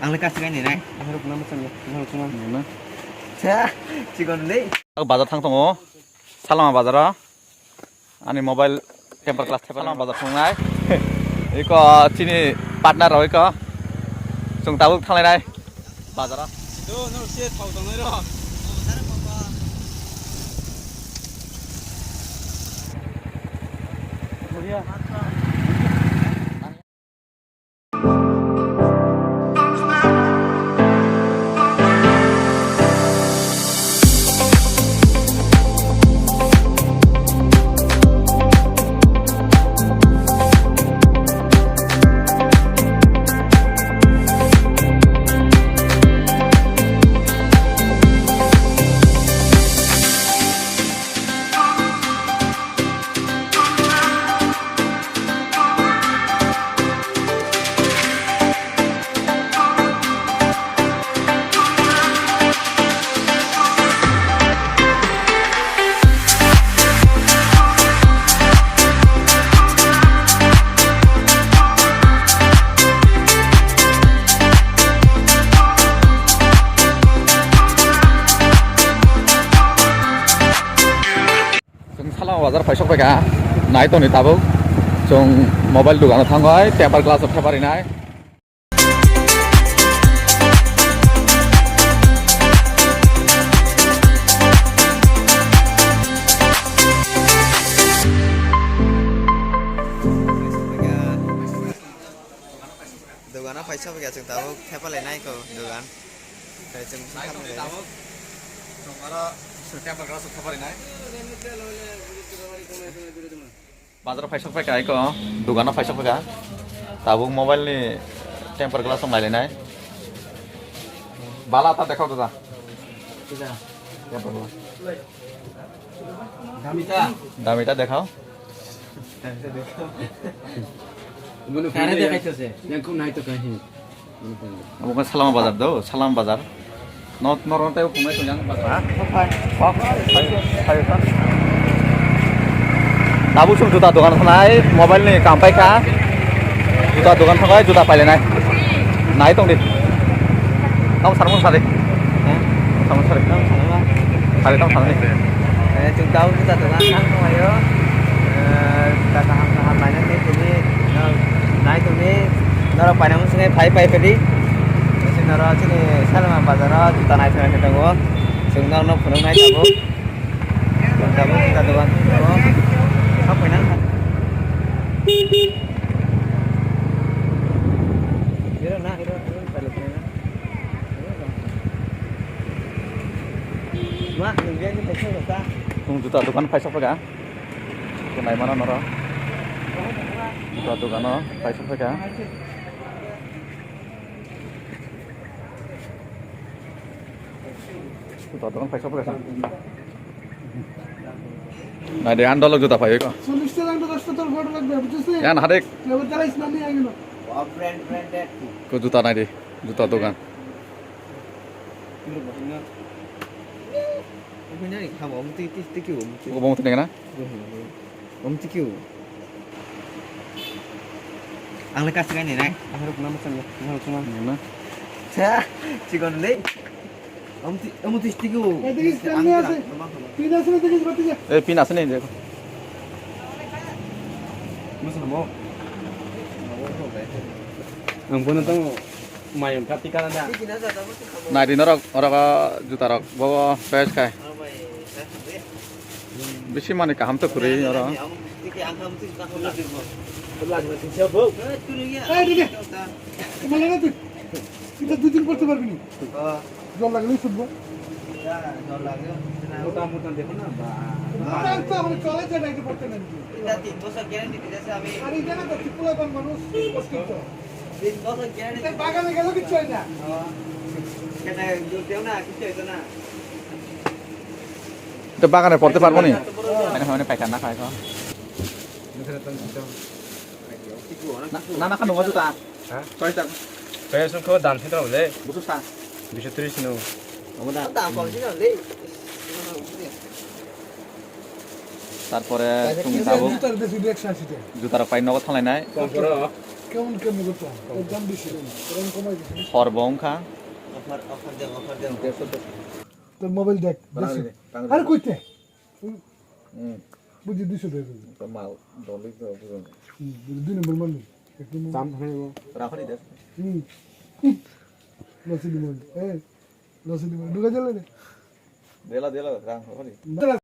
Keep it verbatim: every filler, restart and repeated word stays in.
Ang le kasi kaini nai. Ang ruk nama chang. Ang ruk nama. Nuna. Cha, chikon le. Ang bazar thang tongo. Salama bazar. Ani mobile temper glass thepa. Salama bazar thang nai. Iko chini partner rok iko. Chwng tabuk thang lai nai. Bazar. Do no se thau tongo ro. Chwng Salama bazar paisok paikha, nai tongni tabuk. Chwng mobile dogano thangwi temper glass rok theparinai. Dogano paisok paikha chwng tabuk thepalainai ko dogan. Tei chwng bwswk hamya tabuk chwng oro temper glass rok theparinai. Bazar paisok paikha iko, dogano paisok paikha. Tabuk mobile ni temper glass rok nailainai. Bala ta dekhao da. Temper glass. Damita. Damita dekhao. Kare dekhai to se. Yang khum nai to kahi. Abo khe Salama bazar do, Salama bazar. Not norok tei phungnai to yang bazar. Tabuk chwng juta dogan thangnai, mobile ni kam paikha. Juta dogan thangnai, juta pailainai. Nai tong di. Tamo sarmung sari. Tamo sari. Sari tamo sari. Eh, chwng tabuk juta dogan thang tonglaio. Eh, juta kaham kaham nainani tini, nai tongni. Norok paina muchungwi phai phai phai di. Chini norok chini Salama bazaro juta naithok naithok tongo. Chwng norokno phunuknai tabuk. Tabuk juta dogan tongo. Sok paina wngkha. Hero na, hero, hero, hero, hero. Ma, nwng biyangni kaisa rwkha. Chwng juta dogan paisok paikha. Chwng naimano norok. Juta dogano paisok paikha. Juta dogan paisok paikha. Nai de, andalo juta paio ko. চল্লিশ টাকা একটা দশটা তোর ফটো লাগবে, বুঝছিস? Yan hadik. এবার তারা ইসলামী আইগুলো। Ko juta nai de, juta dogan. Omo twi twi twi khe omo twi. Obo omo twi nai na? Omo twi khe o. Ang le kasi kaini nai. Ang ruk nama chang. Ang ruk nama. Nima. Cha, chikon le. Omo twi, omo twi twi khe o. এই দেখিস, সামনে আছে। পিন আছে না, দেখিস, বাড়িতে যা। Ei, pin ase ni, dekho. Masa mo? Ang bono tamo. Mayung kha tikana da. Nai di norok, oro juta rok, bo best khai. Bisi mani kaham to kwrwi oro. এই দিকে। তোমার লাগে তুই? এটা দুই দিন পড়তে পারবি নি? জল লাগলেই ফুটবো। মোটা মোটা দেখো না, বা- আর তো আমার চলে যায় না, এটা পড়তে না। এটা তিন বছর গ্যারান্টি দিতেছে আমি। আর এটা না তো, ত্রিপুরা কোন মানুষ? তিন বছর গ্যারান্টি। বাগানে গেল কিচ্ছু হয় না। এটা দুধ দেও না, কিচ্ছু হইতো না। তো বাগানে পড়তে পারবো নি? মানে হয় না, পাইকার না খায় তো। না, না, না, খানো, মজা তা। হ্যাঁ? ছয় টাকা। ছয় টাকা, দাম ছিল বলে। বুঝছো তা? দুশো তিরিশ নো। দাম কম ছিল বলে। তারপরে তুমি যাবো। জুতার বেশি একশো আশি টাকা। জুতার পাই নগদ থালাই নাই। কম করো। কেমন কেমন করতে হয়? এর দাম বেশি। এরকম কমাই দিচ্ছি। Hor bo wngkha. Offer, offer দেন, offer দেন। দেড়শো, দেড়শো। তোর মোবাইল দেখ, বাংলা দেড়শো। দে, বাংলা আরে দে। কইতে? হুম। বুঝি দুইশো টাকা কেজি। তো মাল, দলিত তো বুঝুন। হুম, বুঝি দুই নম্বর মাল নেই। একদম দাম ধরে নেবো। রাখো নি দেড়শো। হুম। লসি লিমন। এ, লসি লিমন। ঢুকে দিলে রে। দিলা, দিলা, রাখো নি। দিলা।